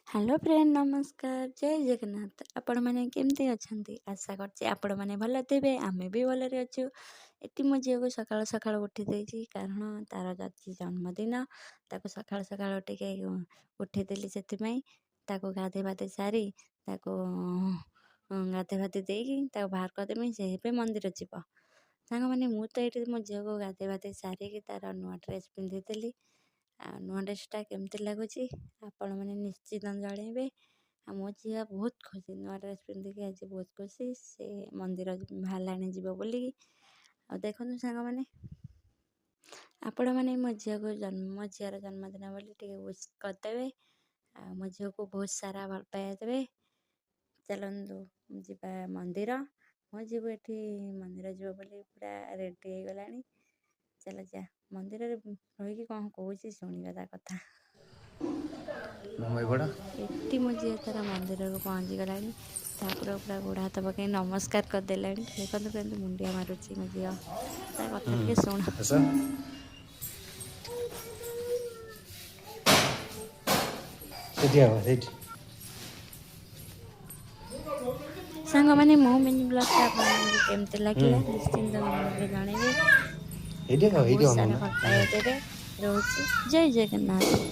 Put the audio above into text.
Hello friend, ନମସ୍କାର, ଜୟ ଜଗନ୍ନାଥ। ଆପଣମାନେ କେମିତି ଅଛନ୍ତି? ଆଶା କରୁଛି ଆପଣମାନେ ଭଲ ଥିବେ। ଆମେ ବି ଭଲରେ ଅଛୁ। ଏଠି ମୋ ଝିଅକୁ ସକାଳୁ ସକାଳୁ ଉଠି ଦେଇଛି, କାରଣ ତା'ର ଆଜି ଜନ୍ମଦିନ। ତାକୁ ସକାଳୁ ସକାଳୁ ଟିକେ ଉଠେଇଦେଲି। ସେଥିପାଇଁ ତାକୁ ଗାଧୋଇ ପାଧୋଇ ସାରି, ତାକୁ ଗାଧୋଇ ପାଧୋଇ ଦେଇକି ତାକୁ ବାହାର କରିଦେମି। ସେ ଏବେ ମନ୍ଦିର ଯିବ। ସାଙ୍ଗମାନେ, ମୁଁ ତ ଏଇଠି ମୋ ଝିଅକୁ ଗାଧୋଇ ପାଧୋଇ ସାରିକି ତା'ର ନୂଆ ଡ୍ରେସ୍ ପିନ୍ଧେଇଦେଲି। ଆଉ ନୂଆ ଡ୍ରେସ୍ଟା କେମିତି ଲାଗୁଛି, ଆପଣମାନେ ନିଶ୍ଚିତ ଜଣେଇବେ। ଆଉ ମୋ ଝିଅ ବହୁତ ଖୁସି, ନୂଆ ଡ୍ରେସ୍ ପିନ୍ଧିକି ଆଜି ବହୁତ ଖୁସି। ସେ ମନ୍ଦିର ବାହାରିଲାଣି ଯିବ ବୋଲିକି। ଆଉ ଦେଖନ୍ତୁ ସାଙ୍ଗମାନେ, ଆପଣମାନେ ମୋ ଝିଅକୁ ଜନ୍ମ ମୋ ଝିଅର ଜନ୍ମଦିନ ବୋଲି ଟିକେ ୱିଶ୍ କରିଦେବେ ଆଉ ମୋ ଝିଅକୁ ବହୁତ ସାରା ଭଲ ପାଇବା ଦେବେ। ଚାଲନ୍ତୁ ଯିବା ମନ୍ଦିର। ମୋ ଝିଅକୁ ଏଠି ମନ୍ଦିର ଯିବ ବୋଲି ପୁରା ରେଡ଼ି ହେଇଗଲାଣି। ଚାଲ ଯା। ମନ୍ଦିରରେ ରହିକି କ'ଣ କହୁଛି, ଶୁଣିବା ତା କଥା। ଏଠି ମୋ ଝିଅ ତାର ମନ୍ଦିରକୁ ପହଞ୍ଚିଗଲାଣି। ଠାକୁର ପୁରା ଗୋଡ଼ ହାତ ପକାଇ ନମସ୍କାର କରିଦେଲାଣି। ଦେଖନ୍ତୁ କେମିତି ମୁଣ୍ଡିଆ ମାରୁଛି ମୋ ଝିଅ। ତା କଥା ଟିକେ ଶୁଣ। ସେଠି ହବ, ସେଇଠି। ସାଙ୍ଗମାନେ, ମୋ ମିନି ବ୍ଲଗ୍ଟା ଆପଣମାନଙ୍କୁ କେମିତି ଲାଗିଲା, ନିଶ୍ଚିନ୍ତ କମେଣ୍ଟରେ ଜଣାଇବେ। ଏଇଠି ଆଉ ଏଇଠି ବହୁତ ସାରା ଅନଉନା। ଭଲ ପାଇବା ଦେବେ। ରହୁଛି, ଜୟ ଜଗନ୍ନାଥ।